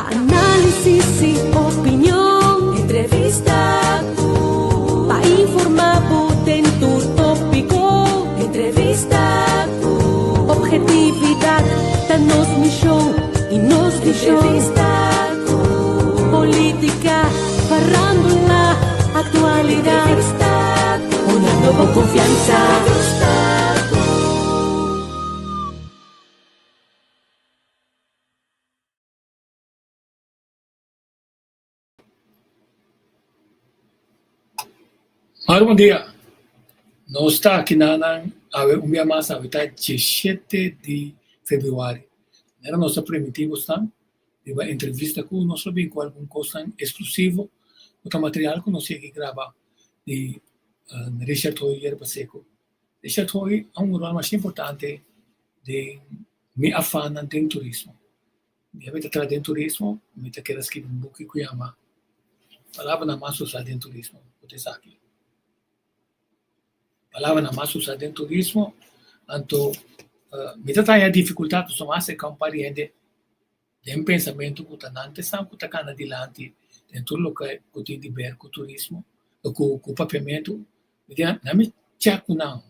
Pa análisis i opinion. Entrevista ku. Pa informá bo den tur tópiko. Entrevista ku. Obhetividat ta nos mishon i nos vishon. Entrevista ku. Polítika, farándula, aktualidat. Entrevista ku. Hunando bo konfiansa. Entrevista ku. Hola, bon dia. Nos ta aki nanan awe un bia mas awe ta 17 di februari. Manera nos a primintí bosnan riba entrevista ku nos lo bin ku algun kosnan eksklusivo ku ta material ku nos yega graba di Richard Hoy Yerba Seco. Richard Hoy a un ròl masha importante den mi afannan den turismo. Mi a meta traha den turismo, mi ta kere skibi un buki ku yama Palabranan mas usá den turismo, ku ta esaki. Palabranan mas usá den turismo, anto mi ta traña difikultat pasobra mi a aserká un par di hende den pensamentu ku ta nan ta esnan ku ta kana dilanti den tur loke ku tin di ber ku turismo, ku papiamentu. Mi di nan mi chèk ku nan,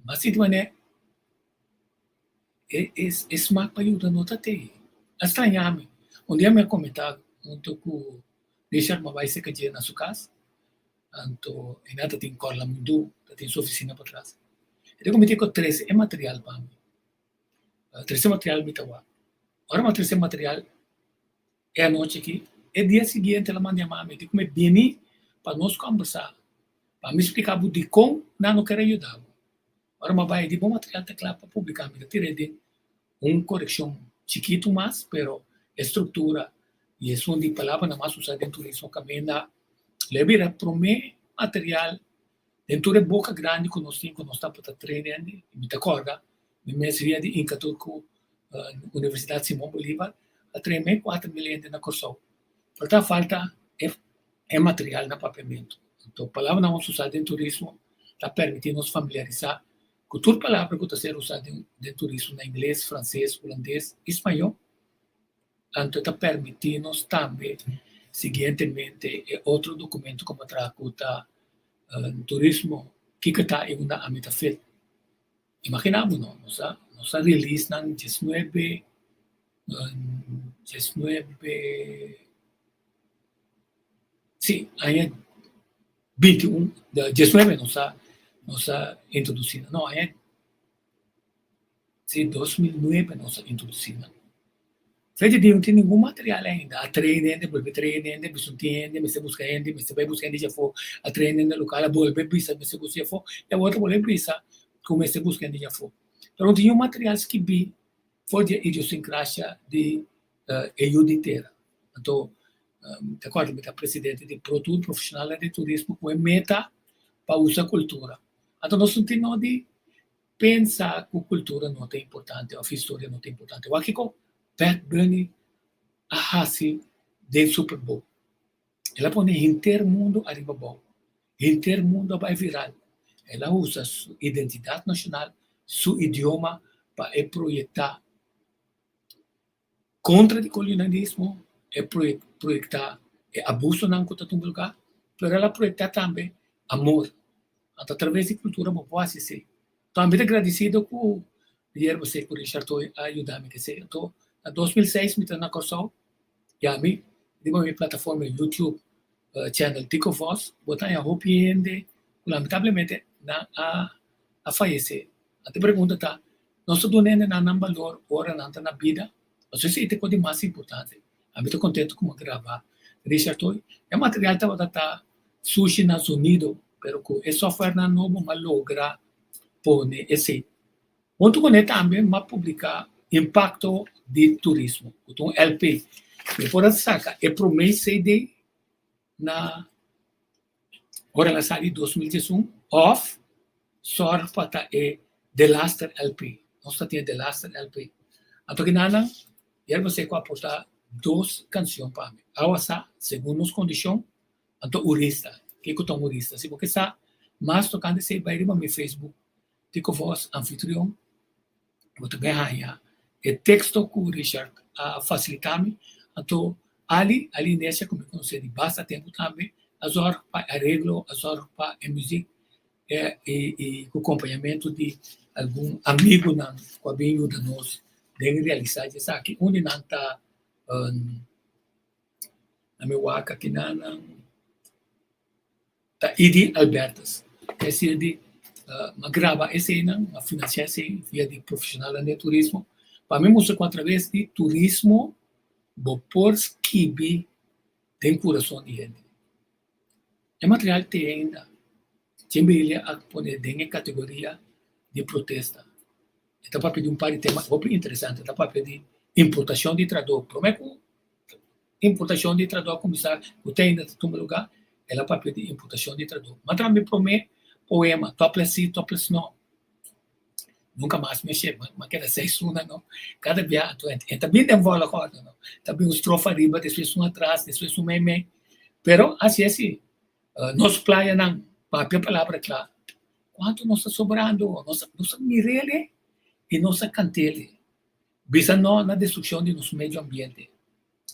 mi a sinti manera E e smak pa yuda no ta tei. A straña mi. Un dia mi a komentá huntu ku Richard mi a bai serka dje na su kas, anto e nan ta tin Korla Mundu, ta tin su ofisina patras. E ta koment'é ku trese e material pa mi. Trese material mi ta wak. Ora mi a trese e material e anochi aki, e dia siguiente el a manda yama mi, e di ku mi bini pa nos kòmbersá, pa mi splika bo dikon nan no kere yuda bo. Ora mi a bai di bo material ta kla pa publiká, mi ta tira den un korekshon chikitu mas, pero e struktura i esun di palabranan mas usá den turismo kaminda lo e bira promé material den tur e boka grandi ku nos tin ku nos tabata train hende. I mi ta kòrda mi mes via di Incatur ku Universidat Simon Bolivar a train mei 4000 hende na Kòrsou. Pero ta falta e material na papiamentu. Anto palabranan mas usá den turismo ta permití nos familiarisá ku tur palabra ku ta ser usá den den turismo na ingles, franses, hulandes i spañó. Anto e ta permití nos tambe siguientemente e otro dokumento ku bo traha ku ta Turismo, kiko ta i unda ami ta fit. Imaginá bo no, nos a nos a release nan diesnuebe diesnuebe sí aña 21, 19 nos a nos a introdusí nan, no aña sí 2009 nos a introdusí nan. Fecha di no tin ningun material ainda, a train hende, bolbe train hende, bisa un tin hende, mester buska hende, mester bai buska hende djafó, a train hende lokal, a bolbe bisa mester buska djafó, i awor ta bolbe bisa ku mester buska hende djafó. Pero no tin niun material skibí for di e idiosinkrásia di e yu di tera. Anto mi ta kòrda mi ta presidente di Protur, Profeshonalnan di Turismo, ku e meta pa usa kultura. Anto nos no tin no di pensa ku kultura no ta importante òf historia no ta importante. Wak kiko Bad Bunny a hasi den Super Bowl. El a pone henter mundu ariba bou. Henter mundu a bai viral. El a usa su identidat nashonal, su idioma pa e proyektá kontra di kolonialismo, e proyektá e abusonan ku ta tuma lugá, pero el a proyektá tambe amor. Anto atraves di kultura bo por hasi esei. Tambe ta gradisido ku Guillermo Seco Richard Toy a yuda mi ku esei. Anto na 2006 mi ta na Kòrsou i ami riba mi plataforma YouTube channel Tico Vos bo ta haña hopi hende ku lamentablemente nan a a fayesé. Anto e pregunta ta, nos ta duna hende nan nan balor ora nan ta na bida? Pasobra esei ta e kos di mas importante. Ami ta kontentu ku mi a graba Richard Toy. E material tabata ta sushi na zonido, pero ku e softwarenan nobo mi a logra pone esei. Huntu kuné tambe mi a publiká Impakto di Turismo, ku ta un LP. Mi por a saka e promé CD na ora el a sali 2011 òf sòrg pa ta e delaster LP. Nos ta tin e delaster LP. Anto kinanan Yerba Seco a aportá dos kanshon pa mi, Awa Sa, Segun Nos Kondishon, anto Urista. Kiko ta un urista? Si bo ke sa mas tokante esei bai riba mi Facebook Tico Vos anfitrion, bo ta bin haña e teksto ku Richard a fasilitá mi. Anto Ali, Ali Necia ku mi konosé di basta tempu tambe, a zòrg pa e areglo, a zòrg pa e muzik i i ku kompañamentu di algun amigunan ku a bin yuda nos den realisá di esaki. Un di nan ta na mi wak aki nan ta Idi Albertus. Esei di a graba eseinan, a finansiá esei via di profeshonalnan den turismo. Pa mi mustra ku atraves di turismo bo por skibi den kurason di hende. E material te ainda. Chimbilia a pone den e kategoria di protesta. E ta papia di un par di tema hopi interesante. E ta papia di importashon di tradó. Promé ku importashon di tradó a kuminsá, ku te ainda ta tuma lugá, el a papia di importashon di tradó. Ma tambe promé poema, Topless sí, topless no. Nunka mas meshé, m'a keda seis luna no. Kada bia anto e ta bin den volgorde no. Ta bin un strofa ariba, despues un atras, despues un meimei. Pero asi asi. Nos playanan, papia palabra kla. Kuantu nos ta sobrando? Nos nos a mir'el i nos a kant'el. Bisa no na destrukshon di nos medio ambiente.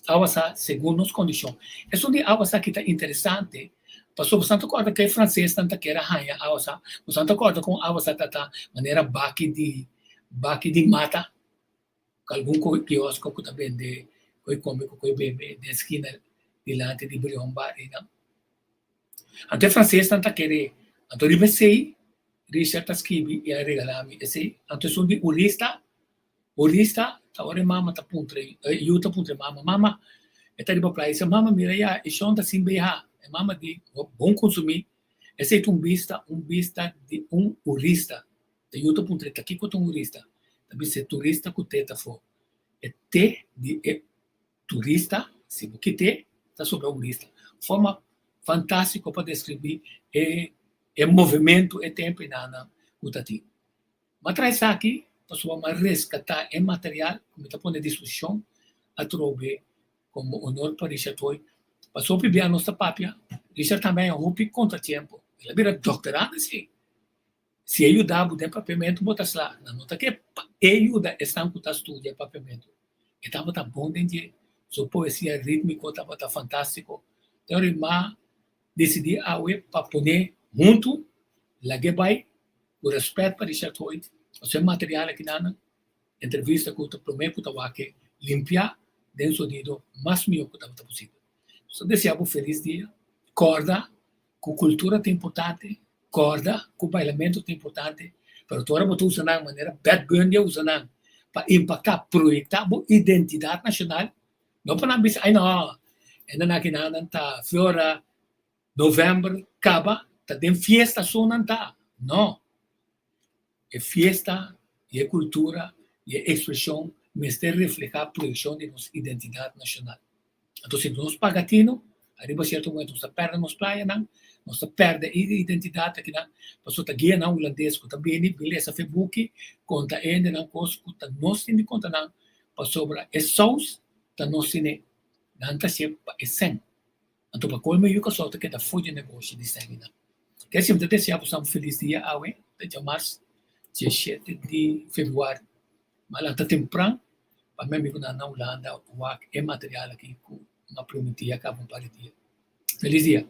Awa sa segun nos kondishon. Esun di awa sa ki ta interesante, pasobra boso ta kòrda ke fransesnan ta kere haña awa sa. Boso ta kòrda kon awa sa ta ta manera baki di baki di mata. Algun kiosko ku ta bende koi kome ku koi bebe den skina dilanti di Brion Bar einan. Anto e fransesnan ta kere, anto riba esei Richard ta skibi i a regalá mi esei. Anto esun di Urista, Urista ta ora e mama ta puntra e yu ta puntra e mama, Mama, e ta riba playa, e bisa, Mama mira ya, e shon ta sin beha. E mama di, Bon konsumí. Esei ta un bista, un bista di un urista. E yu ta puntra e ta kiko ta un urista? Ta bisa e turista ku te ta afó. E te di e turista, si bo kit'é, ta sobra urista. Forma fantástiko pa deskribí e e movementu, e tempu enanan ku ta tin. Mi a traha esaki pasobra mi a reskatá e material ku mi ta pone a disposishon atrobe komo honor pa Richard Hoy. Pasobra hopi bia nos ta papia, Richard tambe a haña hopi kontratiempo. El a bira dòkterando si. Si e yuda bo den papiamentu bo ta sla. Nan no ta ke pa e yuda esnan ku ta studia papiamentu. E tabata bon den dje. Su poesia rítmiko tabata fantástiko. Te ora m'a disidí awe pa pon'é huntu, lag'é bai, ku rèspèt pa Richard Hoyt, pasobra e material akinan, entrevista ku ta promé ku ta wak limpiá den sonido mas mihó ku tabata posibel. Nos ta deseá bo felis dia. Kòrda ku kultura ta importante, kòrda ku bailamentu ta importante, pero tur ora bo ta usa nan manera Bad Bunny a usa nan pa impaktá, proyektá bo identidat nashonal, no pa nan bisa, ay no, e nan aki nan nan ta flora novèmber kaba ta den fiesta so nan ta. No, e fiesta i e kultura i e ekspreshon mester reflehá proyekshon di nos identidat nashonal. Anto si nos paga tino, ariba sierto momento nos ta pèrdè nos playanan, nos ta pèrdè e identidat akinan, pasobra ta guianan hulandes ku ta bini, bin lesa fe buki, konta e hendenan kos ku ta nos tin di konta nan, pasobra e sous ta nos tine, nan ta hasié pa e sèn. Anto pa kolmo yu Kòrsou ta keda for dje negoshi di sèn nan. Ke si mi ta deseá boso un felis dia awe, ta djamars 17 di febrüari. Mi a lanta tempran pa mi amigunan na Hulanda wak e material aki ku mi a primintí a kaba un par di dia. Felis dia!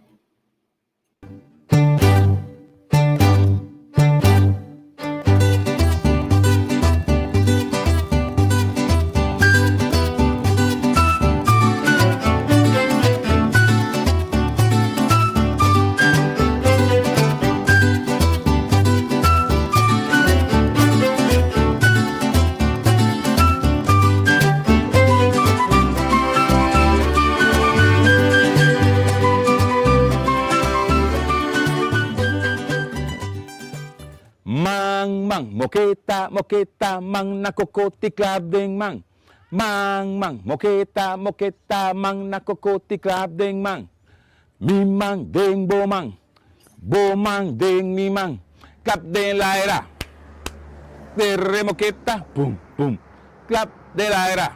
Man man moketa moketa man na kokoti klap den man Man man moketa moketa man na kokoti klap den man Mi man den bo man Bo man den mi man Klap den laira Dere moketa bum bum Klap den laira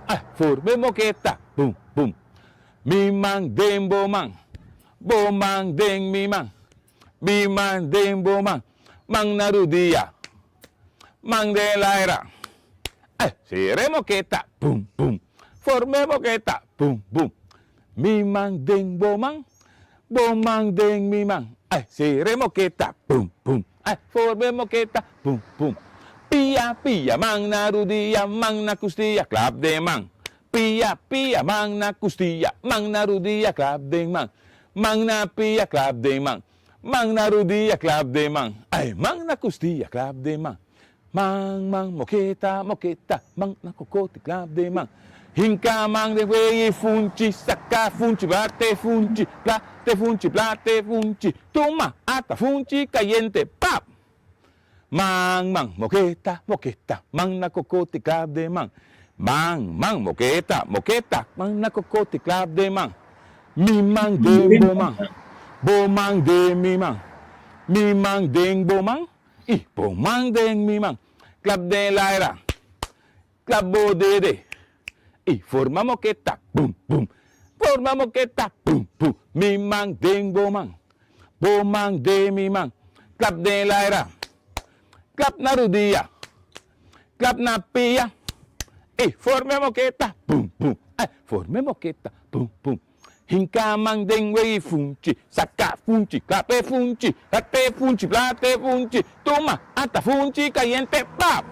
Ah forme moketa bum bum Mi man den bo man Bo man den mi man Mi man den bo man Man na rudia Man den laira Ah sere moketa bum bum. Forme moketa, bum bum. Mi man den bo man, bo man den mi man. Ay, sere moketa, bum bum. Ay, forme moketa, bum bum. Pia pia, man na rudia, man na kustia, klap den man. Pia pia, man na kustia, man na rudia, klap den man. Man na pia, klap den man. Man na rudia, klap den man. Ay, man na kustia, klap den man. Man, man, moketa, moketa, man na kokoti, klap den man. Hinka man den wei funchi, saka funchi, bate funchi, plate funchi, plate funchi, tuma ata funchi kayente, pap! Man, man, moketa, moketa, man na kokoti, klap den man. Man, man, moketa, moketa, man na kokoti, klap den man. Mi man den bo man, bo man den mi man, mi man den bo man. I bo man den mi man. Klap den laira, klap bo dede. I forma moketa, bum bum. Forma moketa, bum bum. Mi man den bo man, bo man den mi man. Klap den laira, klap na rudia, klap na pia. I forma moketa, bum bum. Ai, forma moketa, bum bum. Hinka man den wei funchi, saka funchi, klape funchi, rate funchi, plate funchi, tuma ata funchi kayente, pap!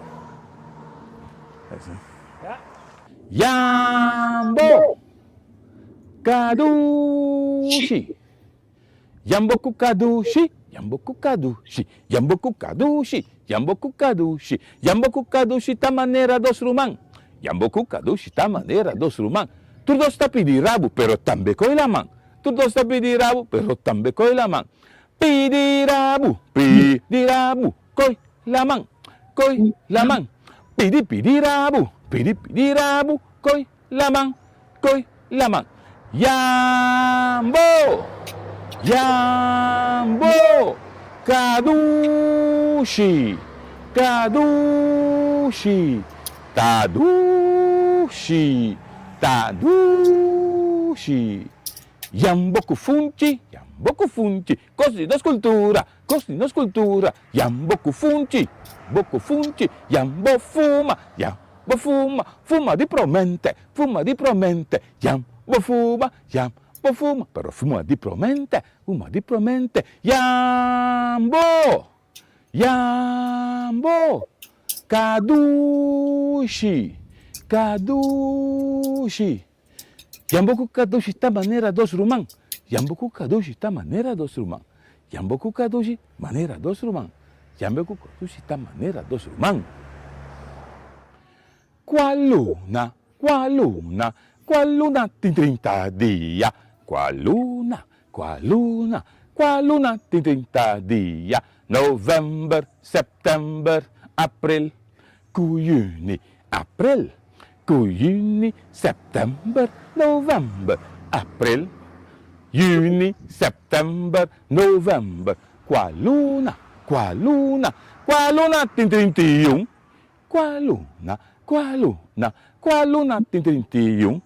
Yambo kadushi, yambo ku kadushi, yambo ku kadushi, yambo ku kadushi, yambo ku kadushi, yambo ku kadushi ta manera dos ruman. Yambo ku kadushi ta manera dos ruman. Tur dos ta pidi rabu, pero tambe koe laman. Tur dos ta pidi rabu, pero tambe koe laman. Pidi rabu, pidi rabu, koe laman, koe laman. Pidi pidi rabu, pidi pidi rabu, koe laman, koe laman. Yambo! Yambo! Kadushi! Kadushi! Tadushi! Tadushi! Yambo ku funchi, yambo ku funchi, kos di nos kultura, kos di nos kultura. Yambo ku funchi, yambo ku funchi, yambo fuma, yambo fuma, fuma di promente, fuma di promente. Yambo fuma, yambo fuma, pero fuma di promente, fuma di promente. Yambo! Yambo! Kadushi! Kadushi! Yambo ku kadushi ta manera dos ruman. Yambo ku kadushi ta manera dos ruman. Yambo ku kadushi manera dos ruman. Yambo ku kadushi ta manera dos ruman. Kua luna, kua luna, kua luna tin 30 dia? Kua luna, Kua luna, kua luna tin 30 dia? November, september, april ku yüni. April ku yüni, september, november, april, yüni, september, november. Kua luna, kua luna, kua luna tin 31? Kua luna, kua luna, kua luna tin 31?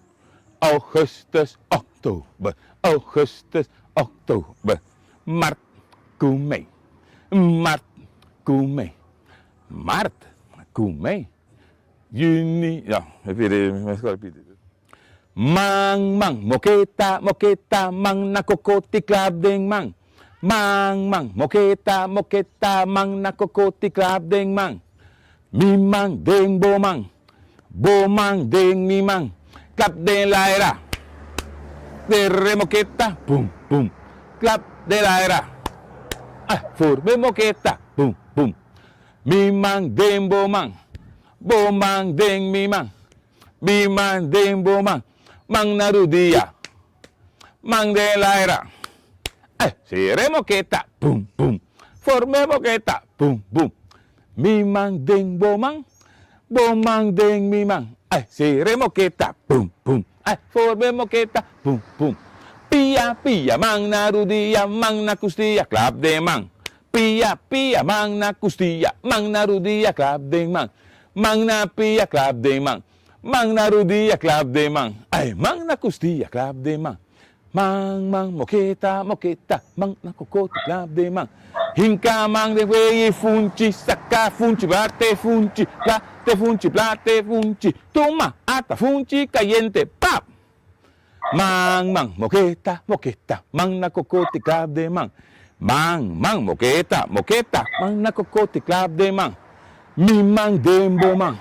Augustus, oktober, augustus, oktober, mart ku mei, mart ku mei, mart ku mei, juni, no, mi pidi, mi mester pidi. Man, man, moketa, moketa, man na kokoti klap den man. Man, man, moketa, moketa, man na kokoti klap den man. Mi man den bo man, bo man den mi man, klap den laira. De remoketa, bum, bum, klap den laira. Ah, for me moketa, bum, bum. Mi man den bo man, bo man den mi man, mi man den bo man, man na rudia, man den laira. Eh, si remoketa, bum, bum, for me moketa, bum, bum. Mi man den bo man, bo man den mi man. Ay, si remoketa, bum, bum. Ay, for me moketa, bum, bum. Pia, pia, man na rudia, man na kustia, klap den man. Pia, pia, man na kustia, man na rudia, klap den man. Man na pia, klap den man. Man na rudia, klap den man. Ay, man na kustia, klap den man. Man man moketa moketa man na kokoti klap den man. Hinka man den wei funchi saka funchi bate funchi plate funchi plate funchi tuma ata funchi kayente pap! Man man moketa moketa man na kokoti klap den man. Man man moketa moketa man na kokoti klap den man. Mi man den bo man,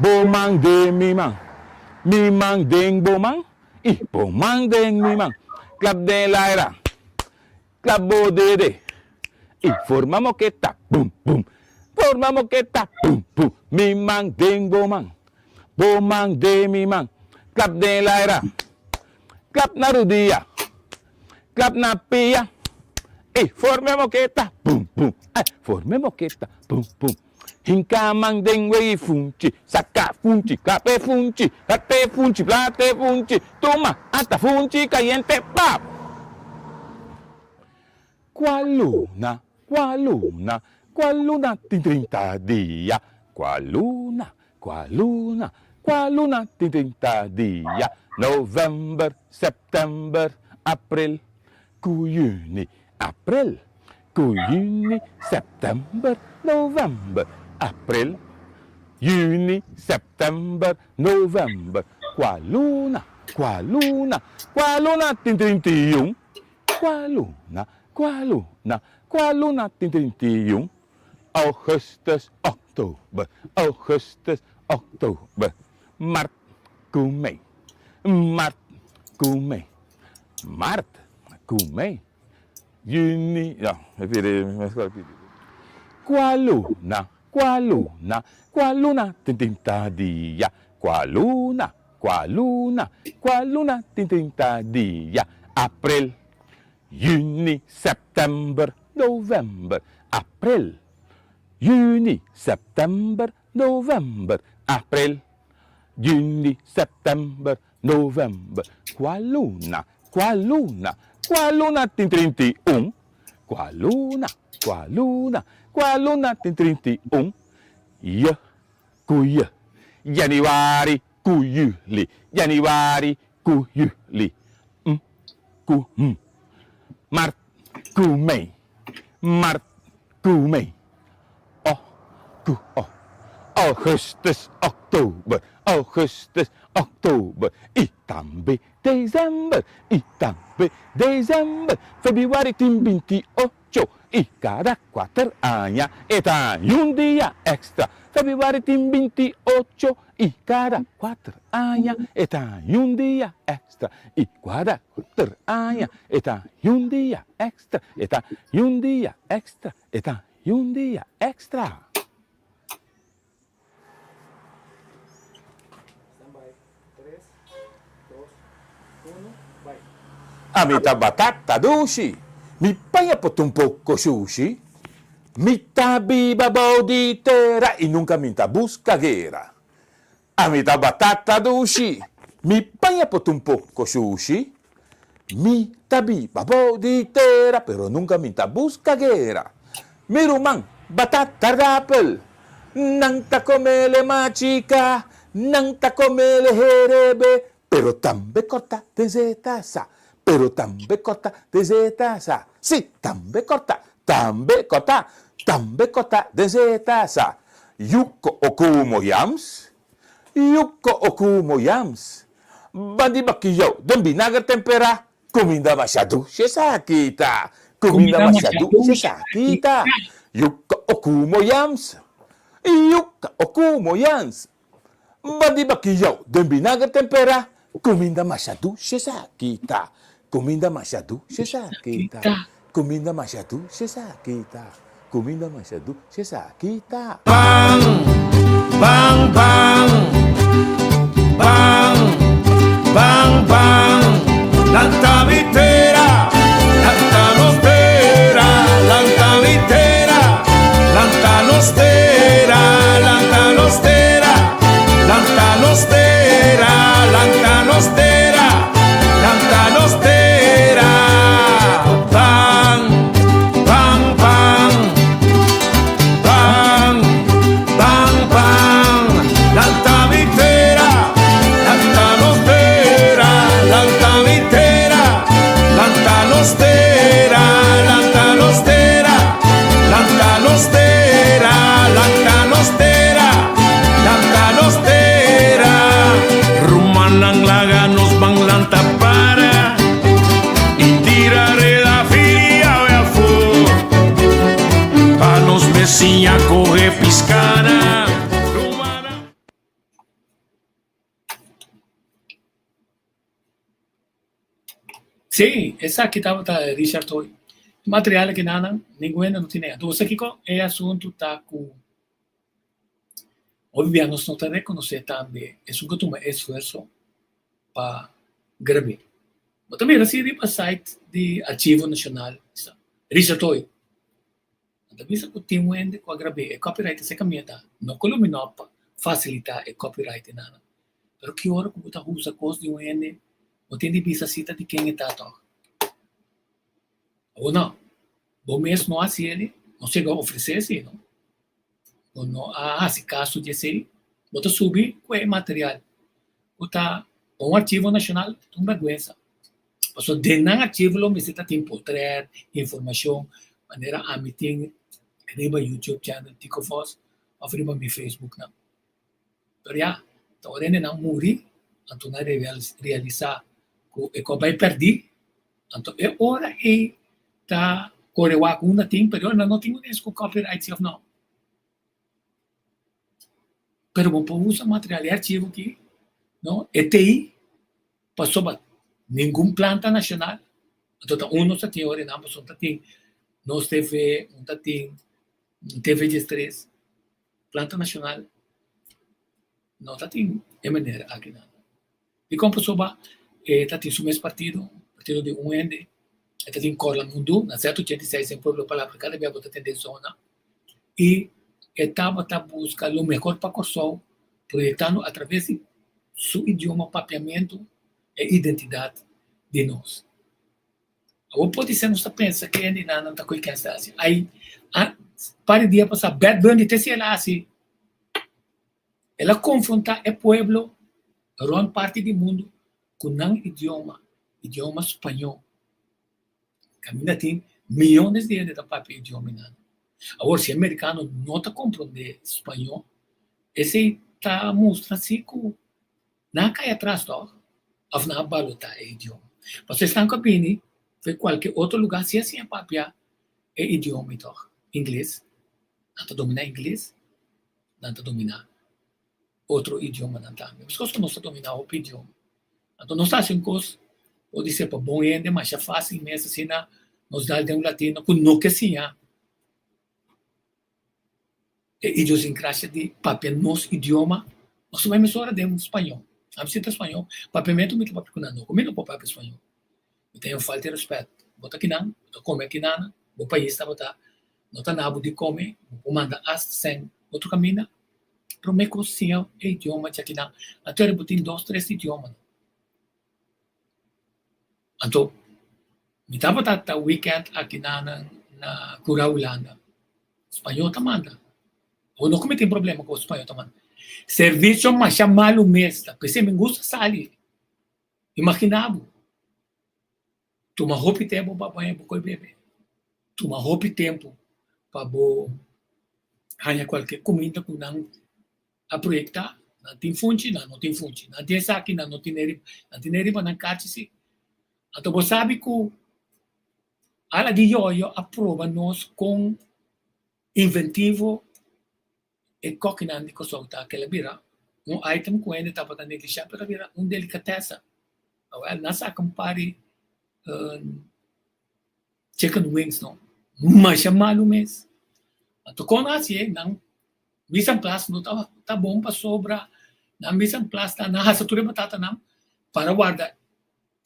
bo man den mi man, mi man den bo man. I bo man den mi man. Klap den laira. Klap bo dede. I forma moketa bum bum. Forma moketa bum bum. Mi man den bo man. Bo man den mi man. Klap den laira. Klap na rudia. Klap na pia. I forma moketa bum bum. Ai forma moketa bum bum. Hinka man den wei funchi, saka funchi, klape funchi, late funchi, plate funchi, tuma ata funchi kayente pap! Kua luna, kua luna, kua luna tin 30 dia? Kua luna, kua luna, kua luna tin 30 dia? November, september, april, ku yüni, aprel, ku yüni, sèptèmber, novèmber, aprel, yüni, sèptèmber, novèmber, kua luna, kua luna, kua luna tin 31, kua luna, kua luna, kua luna tin 31, ougùstùs, òktober, ougùstùs, òktober, mart ku mei, mart ku mei. Mart ku mei juni no mi pidi mi meskla pidi Kua luna kua luna kua luna tin 30 dia Kua luna kua luna kua luna tin 30 dia April juni sèptèmber novèmber April juni sèptèmber novèmber April juni sèptèmber November, Kua luna, kua luna, kua luna tin 31? Kua luna, kua luna, kua luna tin 31? Y ku Y, Januari ku Juli, Januari ku Juli, M ku M, Mart ku Mei, Mart ku Mei. O ku o, Augustus, Oktober, Augustus, Oktober, i tambe December, i tambe December, Februari tin 28 i kada kuater aña e ta un dia extra, Februari tin 28 i kada kuater aña e ta un dia extra, i kada kuater aña e ta un dia extra, e ta un dia extra. E ta un dia extra. Ami ta batata dushi, mi paña por ta un poco shushi. Mi ta biba bou di tera y nunca mi ta busca guera. Ami ta batata dushi, mi paña por ta un poco shushi. Mi ta biba bou di tera, pero nunca mi ta busca guera. Mi ruman batata rapel, nan ta comele machica, nan ta comele herebe, pero tambe corta den zeta sa, pero tambe corta den zeta sa. Si, tambe corta, tambe corta, tambe corta den zeta sa. Yuko okumo yams, yuko okumo yams. Bandi bakiyou den binager tempera, kuminda masha dushi esaki ta, kuminda masha dushi esaki ta. Yuko okumo yams, yuka okumo yams. Bandi bakiyou den binager tempera, kuminda masha dushi esaki ta, kuminda masha dushi esaki ta, kuminda masha dushi esaki ta, kuminda masha dushi esaki ta. Ban, ban, ban, ban, ban, ban, Lanta mi tera, lanta nos tera, lanta mi tera, lanta nos tera, lanta nos tera, lanta nos tera, lanta nos tera, lanta nos tera. Ban, ban, ban, ban, ban, ban, lanta. Sí, esaki tabata Richard Hoy. E material aki nan, ningun hende no tin e. Entonces kiko e asuntu ta ku hopi bia nos no ta rekonosé tambe esun ku tuma e esfuerso pa grab'é. Bo ta mira si riba site di Archivo Nashonal Richard Hoy. Nan ta bisa ku tin un hende ku a grab'é. E copyright esei kaminda ta. No ku lo mi no pa fasilitá e copyright nan. Pero ki ora ku bo ta usa kos di un hende, bo tin di bisa si ta di ken e ta tòg. Awor no, bo mes no hasi el, no chega a ofresé si no. Bo no a hasi kaso di esei, bo ta subi ku e material ku ta pa un archivo nashonal ta un bèrgwensa. Pasobra den nan archivo lo mester ta tin potrèt, informashon, manera ami tin riba YouTube channel Tico Vos òf riba mi Facebook nan. Pero ya, ta ora hendenan muri, anto nan realisá ku e kos bai pèrdí, anto e ora ei ta kore wak unda tin, pero nan no tin unes ku copyright si òf no. Pero bo por usa material e archivo aki, no, e t'ei pasobra ningun planta nashonal, anto ta un nos ta tin ora nan pasobra ta tin Nos TV, un ta tin TV diestres. Planta Nacional no ta tin e manera aki nan. Dikon pasobra e ta tin su mes partido, partido di un hende, e ta tin Corla Mundu, na 186 den Pueblo Palabra kada bia bo ta tende e zona, i e tabata buska lo mehor pa Kòrsou, proyektando atraves di su idioma Papiamentu e identidat di nos. Awor podisé nos ta pensa ke hendenan nan ta koe kens ta hasi. Ai, a par di dia pasá Bad Bunny te si el a hasi. El a konfrontá e pueblo rònt parti di mundu ku nan idioma, idioma spañó. Kaminda tin miónes di hende ta papia idioma nan. Awor si e merikano no ta komprondé spañó, esei ta mustra si ku Nan a kai atras tòg? Òf nan a balotá e idioma? Pasobra esnan ku a bini for kualke otro lugá si a siña papia e idioma ei tòg, ingles. Nan ta dominá ingles, nan ta dominá otro idiomanan tambe. Meskos ku nos ta dominá hopi idioma. Anto nos ta hasi un kos, por di ser pa bon hende masha fásil mes asina nos dal den un latino ku no ke siña E idiosincrasia di papia nos idioma, nos ta bai mesora den spañó. Ami si ta spañó, papiamentu mi ta papia ku nan, no ku mi no por papia spañó. Mi ta haña un falta di rèspèt. Bo ta kinan, bo ta kome akinan, bo pais tabata no ta na bo di kome, bo por manda asta sèn otro kaminda. Promé ku siña e idioma djakinan, anto bo tin dos, tres idiomanan. Anto mi tabata ta weekend aki na na Cura Hulanda. Spañó ta manda. Awor no ku mi tin problema ku spañó ta manda. Servisio masha malu mes ta. P'esei mi gusta sali. Imagina bo, tuma hopi tempu pa baña bo koi bebe. Tuma hopi tempu pa bo haña kualke kuminda ku nan a proyecta, nan tin funchi, nan no tin funchi, nan tin esaki, nan no tin e riba, nan tin e riba nan kachi si. Anto bo sabi ku ala di yoyo a proba nos kon inventivo e kokinan di Kòrsou ta, kel a bira un item ku hende tabata neglisha pero a bira un delikatesa. Awel nan saka un par di chicken wings no, masha malu mes. Anto kon nan hasié? Nan Mise en place no ta ta bon pasobra nan mise en place ta nan hasa tur e batatanan para warda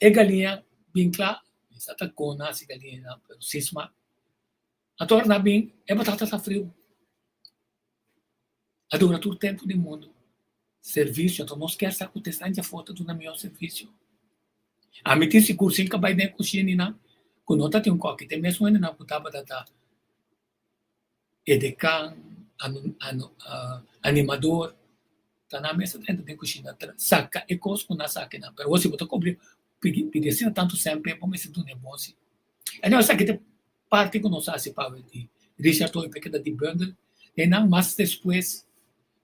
e galiña bin kla. Mi sa ta kon nan hasi galiña pero sin smak. Anto ora nan bin e batata ta friu. A dura tur tempu di mundu. Servisio, anto nos kier sa ku te esnan djafó ta duna mihó servisio. Ami tin sigur sin ka bai den kushina nan ku no ta tin un kòki, te mesun hendenan ku tabata ta Edekan, animador, ta nan mes ta drenta den kushina ta saka e kos ku nan saka nan. Pero si bo ta kubri pidi pidi asina tantu semper bo mester duna e bon si. Anyway esaki ta e parti ku nos a hasi pa di Richard Hoy pa e keda di bundel den nan mas despues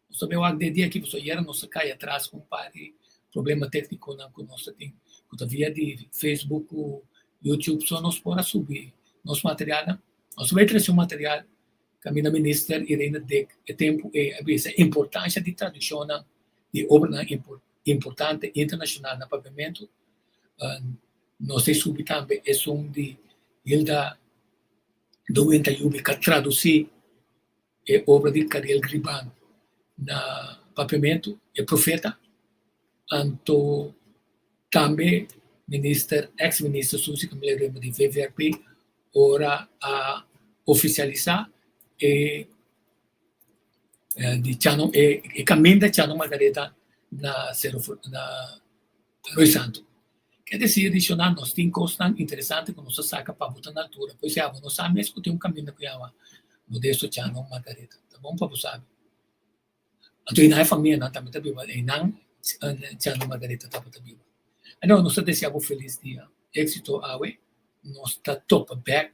nos ta bin wak den dia aki pasobra ayera nos a kai atras ku un par di problema teknikonan ku nos ta tin ku ta via di Facebook ku YouTube so nos por a subi nos materialnan. Nos ta bai trese un material kaminda Minister Irene Dick e tempu ei a bisa e importansha di tradukshonnan di obranan importante internashonal na papiamentu. Nos ta subi tambe esun di Hilda Dowenta Yubi ku a tradusí e obra di Kariel Griban na papiamentu, E Profeta. Anto tambe minister, ex minister Suzy Camila Römer di VVRP ora a ofisialisá e di Chano e kaminda Chano Margaretha na Sero na Rooi Santu. Ke desir di shona nos tin kosnan interesante ku nos a saka pa bo ta na altura. Pues ya bo no sa mes ku tin un kaminda ku yama Modesto Chano Margaretha. Ta bon pa bo sabi. Anto einan e famianan tambe ta biba, einan Chano Margaretha tabata biba. Anto nos ta desea bo felis dia, éksito awe. Nos ta topa bèk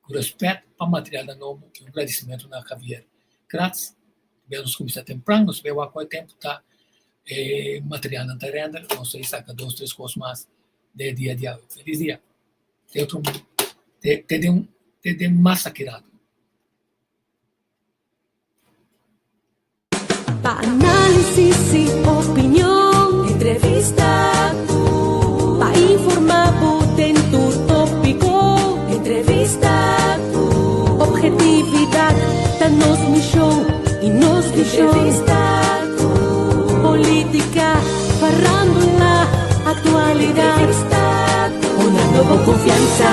Ku rèspèt pa materialnan nobo i un gradisimentu na Javier Kratz. Bia nos kuminsá tempran, nos bai wak kua tempu ta e materialnan ta render, nos ta saka dos tres kos mas den e dia di awe. Felis dia! Te otro te te den te den mas aki rato. Pa análisis i opinion, entrevista.